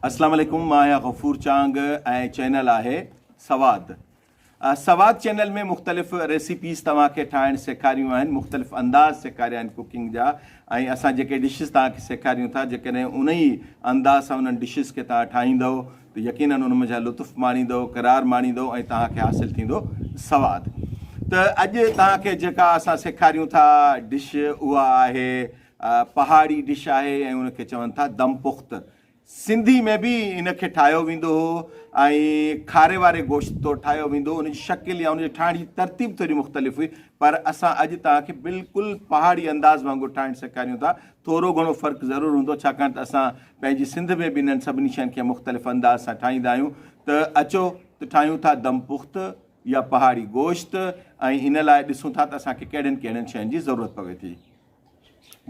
اسلام عليڪم مان آهيان غفور چانگ ۽ چينل آهي سواد سواد چينل ۾ مختلف ريسيپيز توهان کي ٺاهڻ سيکاريون آهن مختلف انداز سيکاريا آهن ڪوڪنگ جا ۽ اسان جيڪي ڊشز توهان کي سيکاريون ٿا جيڪڏهن ان ئي انداز سان انهن ڊشز کي توهان ٺاهيندؤ ته يقينن ان منجهان لطف ماڻيندؤ قرار ماڻيندؤ ۽ توهان کي حاصل ٿيندو سواد ته اڄ توهان کي جيڪا اسان سيکاريون ٿا ڊش اها آهي پهاڙي ڊش آهي ۽ ان کي چون ٿا دم پخت. سنڌي ۾ به ان کي ٺاهيو ويندو هو ۽ کاري واري گوشت طور ٺاهيو ويندو هو. ان جي شڪل يا ان جي ٺاهڻ جي ترتيب ٿوري مختلف هئي پر اسان اڄ توهان کي بلڪل پهاڙي انداز وانگر ٺاهڻ سيکاريون ٿا. ٿورو گهڻو فرق ضرور هوندو ڇاڪاڻ ته اسان پنهنجي سنڌ ۾ به انهن سڀني شين کي مختلف انداز سان ٺاهيندا آهيون ته اچو ته ٺاهيون ٿا دم پخت يا پهاڙي گوشت ۽ ان لاء ڏسون ٿا ته اسان کي ڪهڙين ڪهڙين شين جي ضرورت پوي ٿي.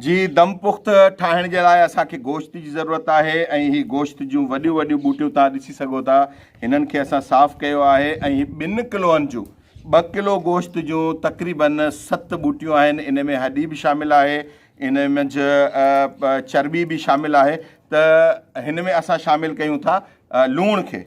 جي دم پخت ٺاهڻ جي لاء اسان کي گوشت جي ضرورت آهي ۽ هي گوشت جون وڏيون وڏيون ٻوٽيون توهان ڏسي سگهو ٿا هنن کي اسان صاف ڪيو آهي ۽ هي ٻن ڪلوئن جون ٻه ڪلو گوشت جون تقريبن ست ٻوٽيون آهن ان ۾ هڏي به شامل آهي ان منجهه چرٻي به شامل آهي ته هن ۾ اسان شامل ڪيون ٿا لوڻ کي.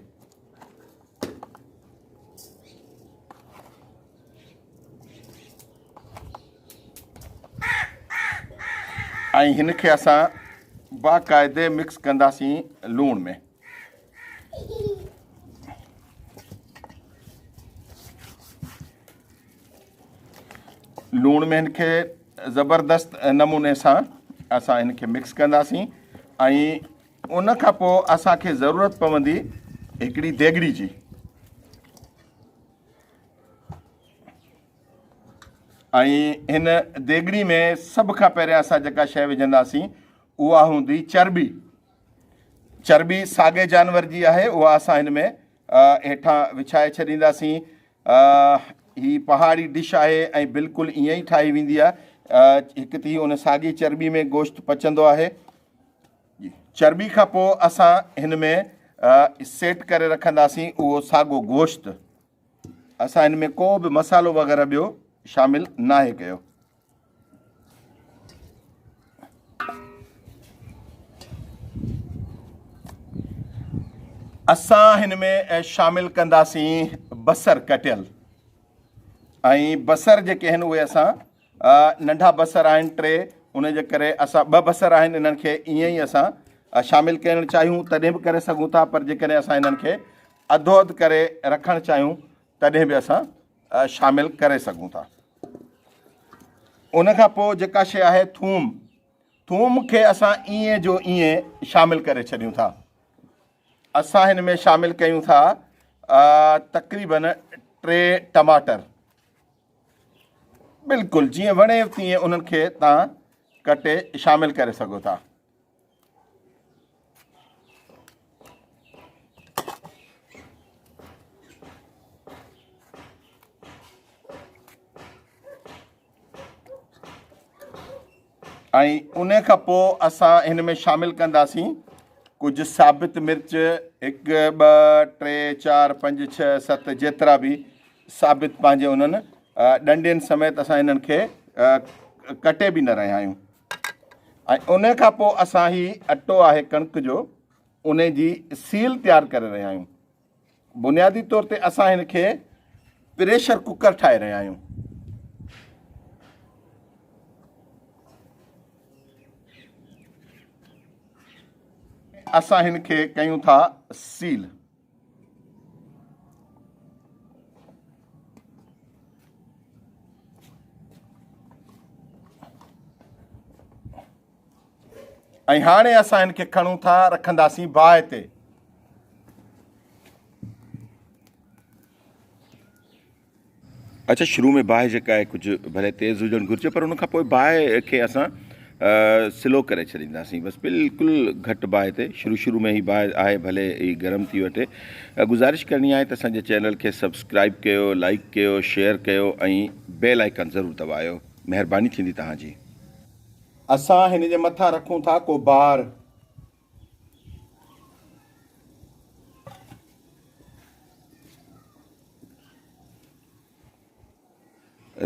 ۽ هن کي اسان باقاعدي مڪس ڪنداسين لوڻ ۾. لوڻ ۾ هن کي زبردست نموني سان اسان هن کي مڪس ڪنداسين ۽ ان کان پوء اسان کي ضرورت پوندي هڪڙي ديڳڙي جي. ۽ هن ديڳڙي ۾ سڀ کان پهريان اسان جيڪا شيء وجهنداسين اها هوندي چرٻي. چرٻي ساڳي جانور جي آهي اها اسان هن ۾ هيٺان وڇائي ڇڏينداسين. هي پهاڙي ڊش آهي ۽ بلڪل ائين ئي ٺاهي ويندي آهي. هڪ ته هي ان ساڳي چرٻي ۾ گوشت پچندو آهي. چرٻي کان پوء اسان هن ۾ سيٽ ڪري رکنداسين اهو ساڳو گوشت. اسان هن ۾ ڪو به مصالحو وغيره ٻيو شامل ناهي ڪيو. اسان هن ۾ شامل ڪنداسين بصر ڪٽيل ۽ بصر جيڪي آهن اهي اسان ننڍا بصر آهن ٽي ان جي ڪري اسان ٻه بصر آهن انهن کي ائين ئي اسان شامل ڪرڻ چاهيون تڏهن به ڪري سگهون ٿا پر جيڪڏهن اسان انهن کي اڌو اڌ ڪري رکڻ چاهيون تڏهن به اسان شامل ڪري سگهون ٿا. ان کان پوء جيڪا شيء آهي ٿوم، ٿوم کي اسان ائين جو ائين شامل ڪري ڇڏيون ٿا. اسان هن ۾ شامل ڪيون ٿا تقريبن ٽي ٽماٽر، بلڪل جيئن وڻي تيئن انهن کي تان ڪٽي شامل ڪري سگهو ٿا. ۽ ان کان پوء اسان هن ۾ شامل ڪنداسين ڪجهه ثابت مرچ هڪ ٻه ٽي چار پنج ڇهه ست جيترا به ثابت پنهنجي انهن ڏنڊين سميت اسان انهن کي ڪٽي به نه رهيا آهيون ۽ ان کان پوء اسان هي اٽو آهي ڪڻڪ جو ان جي سيل تيار ڪري رهيا آهيون بنيادي طور تي اسان هن کي پريشر ڪوڪر ٺاهي رهيا آهيون اسان هن کي ڪيون ٿا سيل ۽ هاڻي اسان هن کي کڻون ٿا رکنداسين باهه تي. اڇا شروع ۾ باهه جيڪا آهي ڪجهه ڀلي تيز هجڻ گهرجي پر ان کان پوء باهه کي اسان سلو ڪري ڇڏينداسين بس بلڪل گهٽ باهه تي شروع شروع ۾ هي باهه آهي ڀلي هي گرم ٿي وٺي گذارش ڪرڻي آهي ته اسان جي چينل کي سبسڪرائب ڪيو لائڪ ڪيو شيئر ڪيو ۽ بيل آئيڪان ضرور دٻايو مهرباني ٿيندي توهان جي. اسان هن جي مٿان رکون ٿا ڪو بار.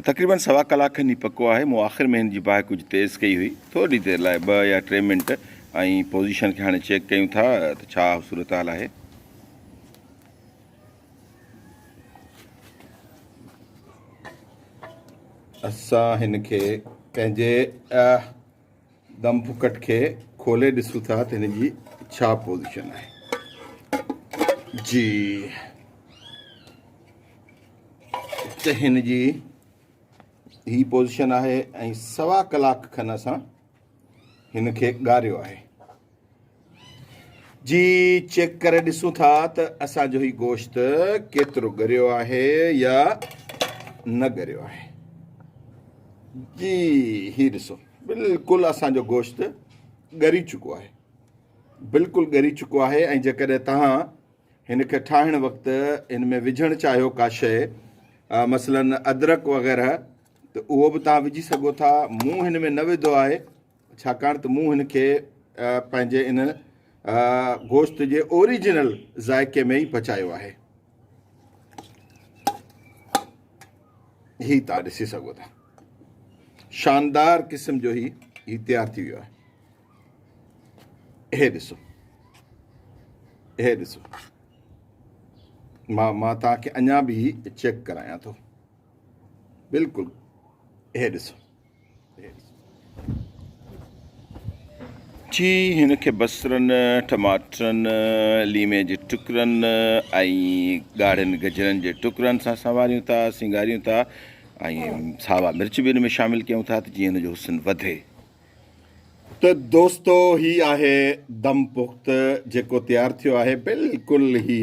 تقريبن سوا ڪلاڪ کن هي پڪو آهي. مون آخر ۾ هن جي باهه ڪجهه تيز ڪئي هئي. ٿوري دير لاء ٻه يا ٽي منٽ ۽ پوزيشن کي هاڻي چيڪ ڪيون ٿا ته ڇا صورتحال آهي. اسان هن کي پنهنجي دم ڦڪٽ کي کولي ڏسون ٿا ته هن جي ڇا پوزيشن آهي. جي ته هن جي هي پوزيشن آهي ۽ سوا ڪلاڪ کن اسان هن کي ڳاريو آهي. جي چيڪ ڪري ڏسون ٿا ته اسان جو هي گوشت ڪيترو ڳريو آهي يا نه ڳريو آهي. جي هي ڏسو بلڪل اسان جو گوشت ڳري چڪو آهي، بلڪل ڳري چڪو آهي. ۽ جيڪڏهن توهان هن کي ٺاهڻ وقت هن ۾ وجهڻ چاهيو ڪا شيء مثلا ادرڪ وغيره ته اهو به توهان وجهي سگهو ٿا. مون هن ۾ نه وڌو آهي ڇاڪاڻ ته مون هن کي پنهنجي ان گوشت جي اوريجنل ذائقي ۾ ئي پچايو آهي. هي توهان ڏسي سگهو ٿا شاندار قسم جو هي تيار ٿي ويو آهي. هي ڏسو، هي ڏسو، مان توهان کي اڃا به چيڪ ڪرايان ٿو. بلڪل هي ڏسو. جي هن کي بصرن، ٽماٽرن، ليمي جي ٽڪرن ۽ ڳاڙهن گجرن جي ٽڪرن سان سنواريون ٿا، سينگاريون ٿا ۽ ساوا مرچ به ان ۾ شامل ڪيون ٿا ته جيئن هن جو حسن وڌي. ته دوستو هي آهي دم پخت جيڪو تيار ٿيو آهي بلڪل هي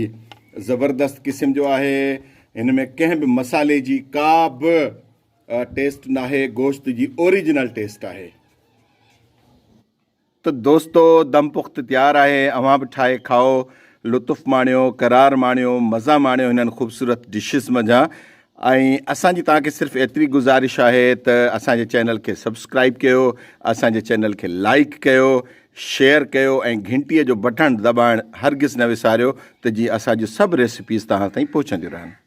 زبردست قسم جو آهي. هن ۾ ڪنهن به مصالحي جي ڪا به ٽيسٽ ناهي، گوشت جي اوريجنل ٽيسٽ آهي. ته دوستو دم پخت تيار آهي اوهان به ٺاهي کائو لطف ماڻيو قرار ماڻيو مزا ماڻيو هنن خوبصورت ڊشز منجهان ۽ اسان جي توهان کي صرف ايتري گذارش آهي ته اسان جي چينل کي سبسڪرائب ڪيو اسان جي چينل کي لائيڪ ڪيو شيئر ڪيو ۽ گهنٽي جو بٽڻ دٻائڻ هرگز نه وساريو ته جيئن اسان جون سڀ ريسپيز توهان تائين پهچنديون رهن.